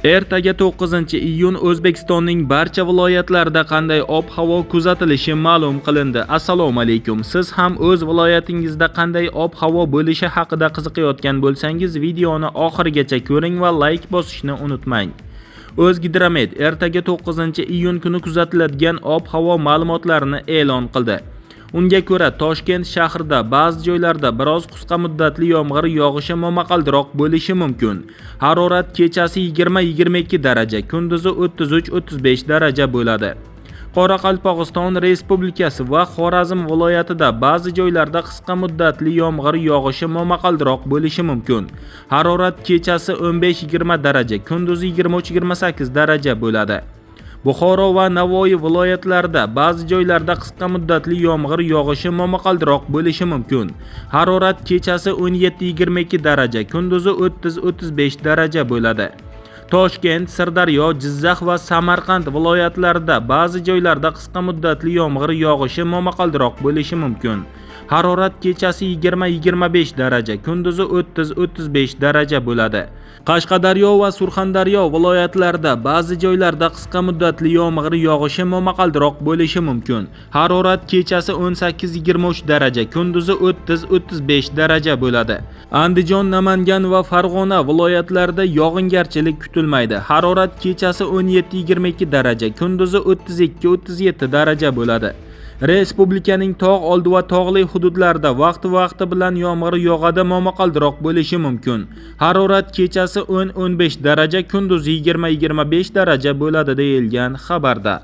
Ertaga 9-iyun O'zbekistonning barcha viloyatlarida qanday ob-havo kuzatilishi ma'lum qilindi. Assalomu alaykum. Siz ham o'z viloyatingizda qanday ob-havo bo'lishi haqida qiziqayotgan bo'lsangiz, videoni oxirigacha ko'ring va like bosishni unutmang. O'zgidromet ertaga 9-iyun kuni kuzatiladigan ob-havo ma'lumotlarini e'lon qildi. Unga ko'ra, Toshkent shahrida ba'zi joylarda biroz qisqa muddatli yomg'ir yog'ishi momaqaldiroq bo'lishi mumkin. Harorat kechasi 20-22 daraja, kunduzi 33-35 daraja bo'ladi. Qoraqalpog'iston Respublikasi va Xorazm viloyatida ba'zi joylarda qisqa muddatli yomg'ir yog'ishi momaqaldiroq bo'lishi mumkin. Harorat kechasi 15-20 daraja, kunduzi 23-28 daraja bo'ladi. Buxoro va Navoiy viloyatlarida ba'zi joylarda qisqa muddatli yomg'ir yog'ishi momaqaldiroq bo'lishi mumkin. Harorat kechasi 17-22 daraja, kunduzi 30-35 daraja bo'ladi. Toshkent, Sirdaryo, Jizzax va Samarqand viloyatlarida ba'zi joylarda qisqa muddatli yomg'ir yog'ishi momaqaldiroq bo'lishi mumkin. Harorat kechasi 20-25 daraja, kunduzi 30-35 daraja bo'ladi. Qashqadaryo va Surxondaryo viloyatlarida ba'zi joylarda qisqa muddatli yomg'ir yog'ishi momaqaldiroq bo'lishi mumkin. Harorat kechasi 18-23 daraja, kunduzi 30-35 daraja bo'ladi. Andijon, Namangan va Farg'ona viloyatlarida yog'ingarchilik kutilmaydi. Harorat kechasi 17-22 daraja, kunduzi 32-37 daraja bo'ladi. Respublikaning tog' oldi va tog'li hududlarida vaqti-vaqti bilan yomg'ir yog'adi, momaqaldiroq bo'lishi mumkin. Harorat kechasi 10-15 daraja, kunduzi 20-25 daraja bo'ladi deyilgan xabarda.